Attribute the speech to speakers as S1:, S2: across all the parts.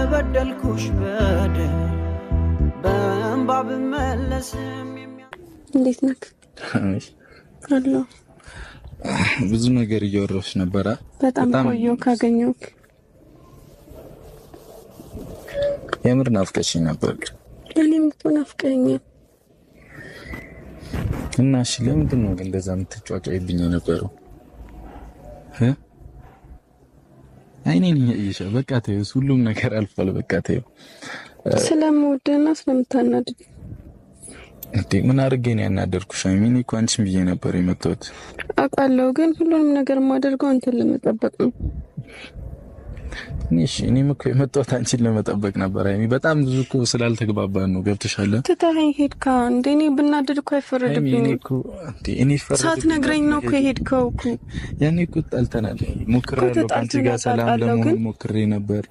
S1: ለበደልኩሽ በደል በእንባ ብመለስም።
S2: እንዴት ነህ? አለሁ።
S3: ብዙ ነገር እያወራሁሽ ነበረ።
S2: በጣም ቆየሁ ካገኘሁህ።
S3: የምር ናፍቀሽኝ ነበር።
S2: እኔም እኮ ናፍቀኸኛል።
S3: እና እሺ፣ ለምንድን ነው ግን እንደዛ የምትጫጫይብኝ የነበረው? አይኔን እያየሽ በቃ ተይው፣ ሁሉም ነገር አልፏል። በቃ ተይው።
S2: ስለምወድህና ስለምታናድድ።
S3: እንዴ፣ ምን አድርጌ ነው ያናደርኩሽ? እኔ እኮ አንቺን ብዬ ነበር የመጣሁት።
S2: አውቃለሁ፣ ግን ሁሉንም ነገር የማደርገው አንተን ለመጠበቅ ነው።
S3: እሺ፣ እኔም እኮ የመጣሁት አንቺን ለመጠበቅ ነበር። አይሚ፣ በጣም ብዙ እኮ ስላልተግባባን ነው። ገብተሻል?
S2: ትተኸኝ ሄድካ እንዴ? እኔ ብናደድ እኮ አይፈረድብኝም። ሳትነግረኝ ነው እኮ የሄድከው እኮ።
S3: ያኔ እኮ ጣልተናል። ሞክሬያለሁ፣ ከአንቺ ጋር ሰላም ለመሆን ሞክሬ ነበር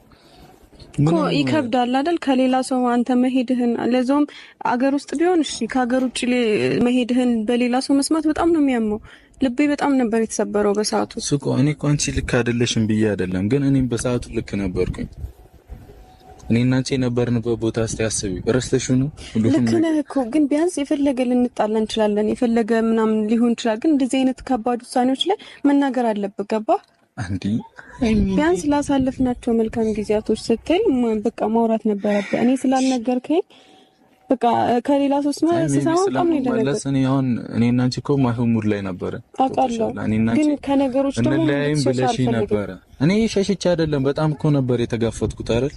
S2: እኮ። ይከብዳል አይደል? ከሌላ ሰው አንተ መሄድህን፣ ለዛውም አገር ውስጥ ቢሆን እሺ፣ ከሀገር ውጭ መሄድህን በሌላ ሰው መስማት በጣም ነው የሚያመው። ልቤ በጣም ነበር የተሰበረው በሰዓቱ።
S3: እሱ እኮ፣ እኔ እኮ አንቺ ልክ አይደለሽም ብዬ አይደለም፣ ግን እኔም በሰዓቱ ልክ ነበርኩኝ። እኔ እና አንቺ የነበርንበት ቦታ እስቲ አስቢ። ረስተሽው ነው?
S2: ልክ ነህ እኮ፣ ግን ቢያንስ የፈለገ ልንጣላ እንችላለን፣ የፈለገ ምናምን ሊሆን ይችላል። ግን እንደዚህ አይነት ከባድ ውሳኔዎች ላይ መናገር አለብህ። ገባህ?
S3: እንዴ፣
S2: ቢያንስ ላሳለፍናቸው መልካም ጊዜያቶች ስትል በቃ ማውራት ነበረብህ። እኔ ስላልነገርከኝ በቃ ከሌላ ሰው ስሰማ በጣም ነው የደነገጥኩት።
S3: እኔ አሁን እኔ እና አንቺ እኮ ማይሆን ሙድ ላይ ነበረ።
S2: አውቃለሁ፣ ግን ከነገሮች ደግሞ
S3: እንለያይም ብለሽ ነበረ። እኔ ሸሽቼ አይደለም፣ በጣም እኮ ነበር የተጋፈጥኩት አይደል?